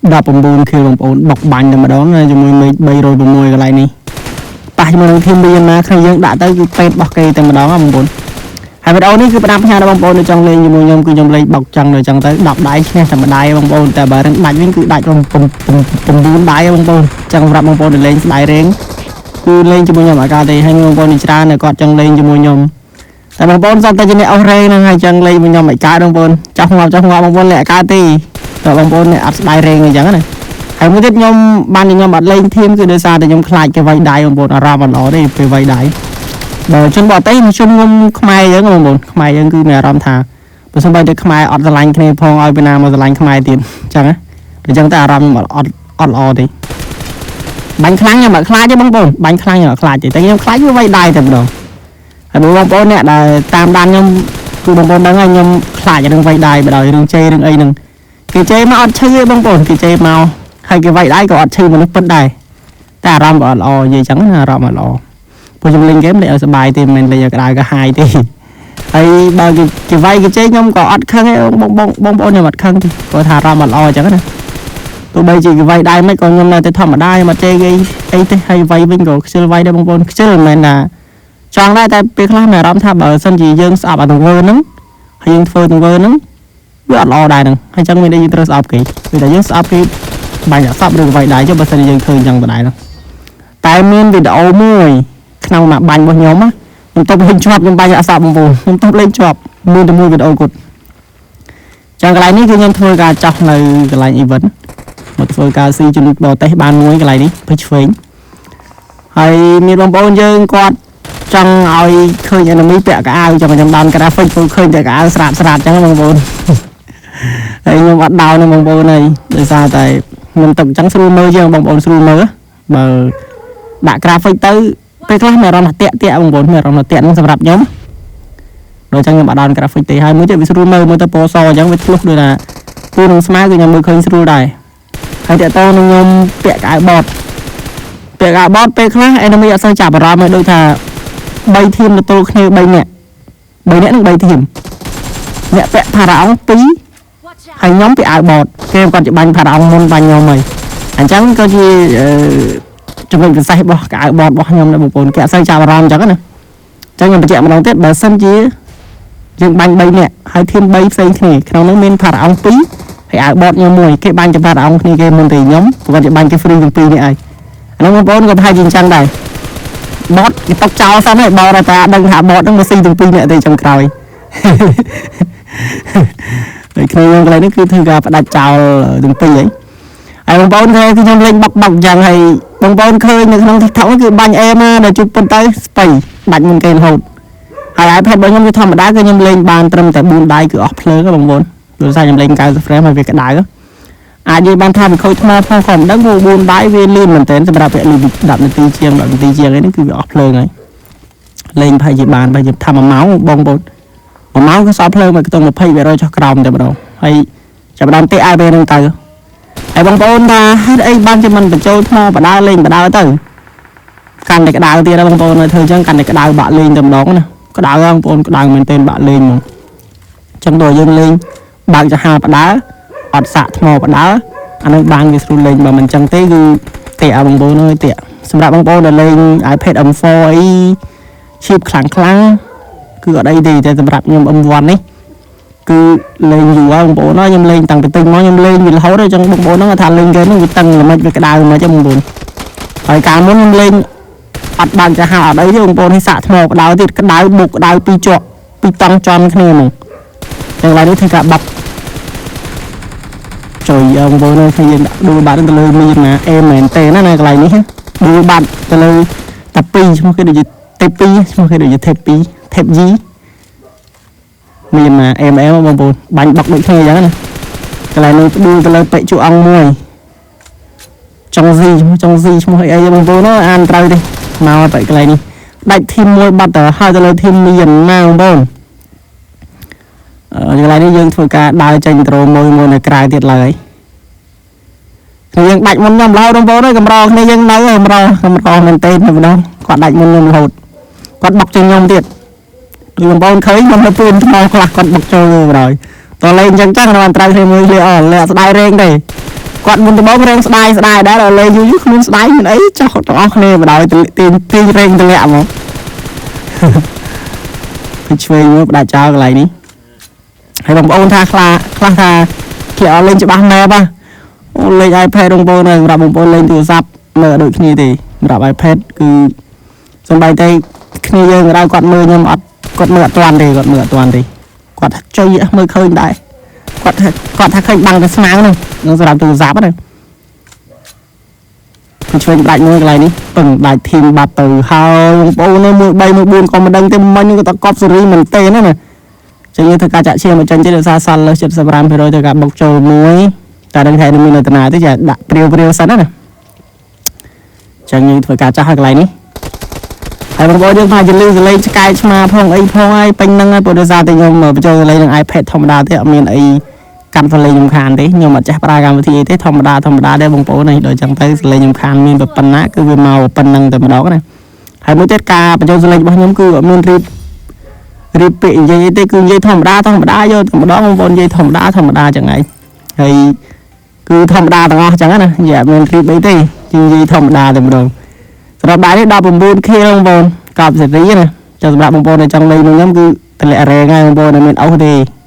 19 kill បងប្អូនបុកបាញ់តែម្ដងជាមួយមេឃ306កន្លែងនេះប៉ះជាមួយនឹង team មីយ៉ាន់ម៉ាគ្នាយើងដាក់ទៅគឺពេទ្យរបស់គេតែម្ដងហ៎បងប្អូនហើយវីដេអូនេះគឺផ្ដាំផ្ញើដល់បងប្អូនដែលចង់លេងជាមួយខ្ញុំគឺខ្ញុំលេងបុកចឹងដល់ចឹងទៅ10ដៃឈ្នះតែម្ដាយបងប្អូនតែបើរឹងដាច់វិញគឺដាច់រំ9ដៃបងប្អូនចឹងសម្រាប់បងប្អូនដែលលេងស្ដាយរេងគឺលេងជាមួយខ្ញុំអត់កើតទេហើយបងប្អូននេះច្រើនដែលគាត់ចង់លេងជាមួយខ្ញុំតែបងប្អូនសុទ្ធតែជាអ្នកអស់រេងហ្នឹងហើយចឹងលេងជាមួយខ្ញុំមិនកើតបងប្អូនចោះងាប់ចោះងាប់បងប្អូនលេងអត់កើតទេតែបងប្អូនអ្នកអត់ស្ដាយរេងអញ្ចឹងណាហើយមួយទៀតខ្ញុំបានខ្ញុំអត់លេង team គឺដោយសារតែខ្ញុំខ្លាចគេវាយដៃបងប្អូនអារម្មណ៍អត់ល្អទេពេលវាយដៃបើជនបរទេសជនខ្ញុំខ្មែរយើងបងប្អូនខ្មែរយើងគឺមានអារម្មណ៍ថាបើសិនបើតែខ្មែរអត់ស្រឡាញ់គ្នាផងឲ្យពីណាមកស្រឡាញ់ខ្មែរទៀតអញ្ចឹងណាអញ្ចឹងតែអារម្មណ៍ខ្ញុំអត់អត់ល្អទេបាញ់ខ្លាំងខ្ញុំអត់ខ្លាចទេបងប្អូនបាញ់ខ្លាំងខ្ញុំអត់ខ្លាចទេតែខ្ញុំខ្លាចវាវាយដៃតែម្ដងហើយបងប្អូនអ្នកដែលតាមដានខ្ញុំគឺបងប្អូនដឹងហើយខ្ញុំខ្លាចរឿងវាយដៃបដ ாய் រឿងជេររឿងអីហ្នឹងគេជេរមកអត់ឈឺទេបងប្អូនគេជេរមកហើយគេវាយដៃក៏អត់ឈឺមនុស្សពិតដែរតែអារម្មណ៍ក៏អត់ល្អនិយាយចឹងណាអារម្មណ៍អត់ល្អព្រោះខ្ញុំលេងហ្គេមលេងឲ្យសប្បាយទេមិនមែនលេងឲ្យក្តៅក្រហាយទេហើយបើគេគេវាយគេជេរខ្ញុំក៏អត់ខឹងទេបងបងបងប្អូនខ្ញុំអត់ខឹងទេគាត់ថាអារម្មណ៍អត់ល្អអញ្ចឹងណាទោះបីជាគេវាយដៃមិនក៏ខ្ញុំនៅតែធម្មតាខ្ញុំអត់ជេរគេអីទេហើយវាយវិញក៏ខ្ជិលវាយដែរបងប្អូនខ្ជិលមិនមែនថាចង់ដែរតែពេលខ្លះមានអារម្មណ៍ថាបើសិនជាយើងស្អប់អាទង្វើហ្នឹងហើយយើងធ្វើទង្វើហ្នឹងវាអត់ល្អដែរហ្នឹងហើយចឹងមានអីយើងត្រូវស្អប់គេគឺតែយើងស្អប់គេបាញ់អសពឬវាយដៃចុះបើសិនជាយើងឃើញចឹងដដែលហ្នឹងតែមានវីដេអូមួយក្នុងមួយបាញ់របស់ខ្ញុំណាខ្ញុំតបលេងជាប់ខ្ញុំបាញ់អសពបងប្អូនខ្ញុំតបលេងជាប់មានតែមួយវីដេអូគាត់ចឹងកន្លែងនេះគឺខ្ញុំធ្វើការចោះនៅកន្លែង event មកធ្វើការស៊ីជំនួយបរទេសបានមួយកន្លែងនេះទៅឆ្វេងហើយមានបងប្អូនយើងគាត់ចង់ឲ្យឃើញ enemy ពាក់កៅអៅចង់ខ្ញុំ down graphic ព្រោះឃើញតែកៅអៅស្រាតស្រាតចឹងបងប្អូនហើយខ្ញុំអត់ down ទេបងប្អូនហើយដោយសារតែខ្ញុំទឹកចឹងស្រួលមើលជាងបងប្អូនស្រួលមើលបើដាក់ graphic ទៅពេលខ្លះមានអារម្មណ៍ថាតាក់តាក់បងប្អូនមានអារម្មណ៍ថាតាក់ហ្នឹងសម្រាប់ខ្ញុំដល់ចឹងខ្ញុំអត់ down graphic ទេហើយមួយទៀតវាស្រួលមើលមើលទៅពណ៌សអញ្ចឹងវាធ្លុះដូចថាពូនឹងស្មៅគឺខ្ញុំមើលឃើញស្រួលដែរហើយតើតើនឹងខ្ញុំពាក់កៅអៅបតពាក់កៅអៅបតពេលខ្លះ enemy អត់សូវចាប់អារម្មណ៍ទេដូចថា3 team ទៅទល់គ្នា3នាក់3នាក់នឹង3 team អ្នកពាក់ផារ៉ាអង2ហើយខ្ញុំពាក់អាវបតគេគាត់จะបាញ់ផារ៉ាអងមុនបាញ់ខ្ញុំហើយអញ្ចឹងក៏ជាចំណុចពិសេសរបស់កៅអៅបតរបស់ខ្ញុំដែរបងប្អូនគេអត់សូវចាប់អារម្មណ៍អញ្ចឹងណាអញ្ចឹងខ្ញុំបញ្ជាក់ម្ដងទៀតបើសិនជាយើងបាញ់3នាក់ហើយ team 3ផ្សេងគ្នាក្នុងនោះមានផារ៉ាអង2ហើយអាវបតខ្ញុំមួយគេបាញ់ទៅផារ៉ាអងគ្នាគេមុនទេខ្ញុំព្រោះគាត់จะបាញ់គេ free ទាំងពីរនេះឯងអានោះបងប្អូនក៏ប្រហែលជាអញ្ចឹងដែរបតគេຕົកចោលសិនហើយបតតែអត់ដឹងថាបតហ្នឹងមកស៊ីទាំងពីរនាក់ទេចុងក្រោយ ហើយគ្នាខ្ញុំកន្លែងនេះគឺធ្វើការផ្ដាច់ចោលទាំងពីរហីហើយបងប្អូនឃើញគឺខ្ញុំលេងបុកបុកអញ្ចឹងហើយបងប្អូនឃើញនៅក្នុង TikTok គឺបាញ់អេមកដល់ជួបប៉ុន្តែស្បៃដាច់មុនគេរហូតហើយ iPad របស់ខ្ញុំគឺធម្មតាគឺខ្ញុំលេងបានត្រឹមតែ4ដៃគឺអស់ភ្លើងបងប្អូនព្រោះសារខ្ញុំលេង90 frame ហើយវាក្តៅអាចនិយាយបានថាវាខូចថ្មផងក៏មិនដឹងព្រោះ4ដៃវាលឿនមែនទែនសម្រាប់វគ្គលី10នាទីជាង10នាទីជាងអីនេះគឺវាអស់ភ្លើងហើយលេងប្រហែលជាបានប្រហែលជាថា1ម៉ោងបងប្អូន1ម៉ោងគឺសល់ភ្លើងមកខ្ទង់20%ចុះក្រោមតែម្ដងហើយចាប់ដើមទេឲ្យពេលហ្នឹងទៅហើយបងប្អូនថាហេតុអីបានជាមិនបញ្ចូលថ្មបដើលេងបដើទៅកាន់តែក្តៅទៀតបងប្អូនធ្វើអញ្ចឹងកាន់តែក្តៅបាក់លេងតែម្ដងណាក្តៅបងប្អូនក្តៅមែនទែនបាក់លេងហ្មងអញ្ចឹងដល់យើងលេងបើកចាហាបដើអត់សាក់ថ្មបដើអានឹងបានវាស្រួលលេងបើមិនអញ្ចឹងទេគឺតាក់បងប្អូនអើយតាក់សម្រាប់បងប្អូនដែលលេង iPad M4 អីឈៀបខ្លាំងខ្លាំងគឺអត់អីទេតែសម្រាប់ខ្ញុំ M1 នេះគឺលេងយូរហើយបងប្អូនហើយខ្ញុំលេងតាំងពីទិញមកខ្ញុំលេងវារហូតហើយអញ្ចឹងបងប្អូនហ្នឹងថាលេងហ្គេមហ្នឹងវាតឹងល្មិចវាក្តៅល្មិចហ្នឹងបងប្អូនហើយកាលមុនខ្ញុំលេងអត់បានចាស់អត់អីទេបងប្អូននេះសាក់ថ្មក្តៅទៀតក្តៅបុកក្តៅពីរជាប់ពីរតង់ចំគ្នាហ្មងចឹងឡើយនេះធ្វើការបបជួយបងប្អូនអើយឃើញយើងដាក់ដួលបាត់ទៅលើមានណាអេមែនទេណាណាកន្លែងនេះដួលបាត់ទៅលើតា2ឈ្មោះគេដូចជាទេ2ឈ្មោះគេដូចជាទេ2ទេយីមានណាអេមអេមបងប្អូនបាញ់បុកដូចគ្នាអញ្ចឹងណាកន្លែងនេះដួលទៅលើពេកជួអង្គមួយចុងស៊ីឈ្មោះចុងស៊ីឈ្មោះអីអីបងប្អូនអានត្រូវទេមកទៅកន្លែងនេះដាច់ team មួយបាត់ទៅហើយទៅលើ team មានណាបងប្អូនកន្លែងនេះយើងធ្វើការដើរចេញត្រូមួយមួយនៅក្រៅទៀតឡើយគ្នាយើងដាច់មុនខ្ញុំរហូតបងប្អូនអើយកម្រគ្នាយើងនៅកម្រកម្រមែនទេម្ដងគាត់ដាច់មុនខ្ញុំរហូតគាត់បុកជាងខ្ញុំទៀតដូចបងប្អូនឃើញខ្ញុំនៅពូនថ្មខ្លះគាត់បុកចូលបណ្ដោយតលេងអញ្ចឹងចឹងបានត្រូវគ្នាមួយគ្នាអស់លាក់ស្ដាយរែងទេ គាត់មុនដំបូងរែងស្ដាយស្ដាយដែរដល់លេងយូរយូរគ្មានស្ដាយមានអីចោះទាំងអស់គ្នាបដ ாய் ទាញទាញរែងតម្លាក់ហ្មង ពីឆ្វេងមកផ្ដាច់ចោលកន្លែងនេះហើយបងប្អូនថាខ្លះខ្លះថាគេអត់លេងច្បាស់ map ហ៎អូលេង iPad បងប្អូនហើយសម្រាប់បងប្អូនលេងទូរស័ព្ទមើលដូចគ្នាទេសម្រាប់ iPad គឺសំបីតែគ្នាយើងក៏ដោយគាត់មើលខ្ញុំអត់គាត់មើលអត់ទាន់ទេគាត់មើលអត់ទាន់ទេគាត់ថាចុយមើលឃើញដែរគាត់ថាគាត់ថាឃើញបាំងតែស្មៅហ្នឹងនឹងសម្រាប់ទូរស័ព្ទហ្នឹងគឺឆ្វេងផ្ដាច់មួយកន្លែងនេះពឹងដាច់ធីមបាត់ទៅហើយបងប្អូនមួយ3មួយ4ក៏មិនដឹងទេមិញក៏តកប់សេរីមែនទេណាណាចឹងយើងធ្វើការចាក់ឈាមមកចេញទេដោយសារសល់លើ75%ធ្វើការបុកចូលមួយតែដឹងថាមាននៅតាណាទេចាដាក់ព្រាវព្រាវសិនណាចឹងយើងធ្វើការចាស់ហើយកន្លែងនេះហើយបងប្អូនយើងថាជាលឺសលេងឆ្កែឆ្មាផងអីផងហើយពេញហ្នឹងហើយព្រោះដោយសារតែខ្ញុំបញ្ចូលសលេងនឹង iPad ធម្មតាទេអត់មានអីកាន់សលេងខ្ញុំខានទេខ្ញុំអត់ចេះប្រើកម្មវិធីអីទេធម្មតាធម្មតាដែរបងប្អូននេះដល់ចឹងទៅសលេងខ្ញុំខានមានប៉ុណ្ណាគឺវាមកប៉ុណ្ណឹងតែម្ដងណាហើយមួយទៀតការបញ្ចូលសលេងរបស់ខ្ញុំគឺអត់មានរៀបរៀបពាក្យនិយាយអីទេគឺនិយាយធម្មតាធម្មតាយកតែម្ដងបងប្អូននិយាយធម្មតាធម្មតាចឹងឯងហើយគឺធម្មតាទាំងអស់ចឹងណានិយាយអត់មានរៀបអីទេគឺនិយាយធម្មតាតែម្ដងសម្រាប់បាយនេះ19 k បងប្អូនកប់សេរីណាចាំសម្រាប់បងប្អូនដែលចង់លេងនឹងខ្ញុំគឺតម្លាក់រែងហើយបងប្អូនអត់មានអុសទេ។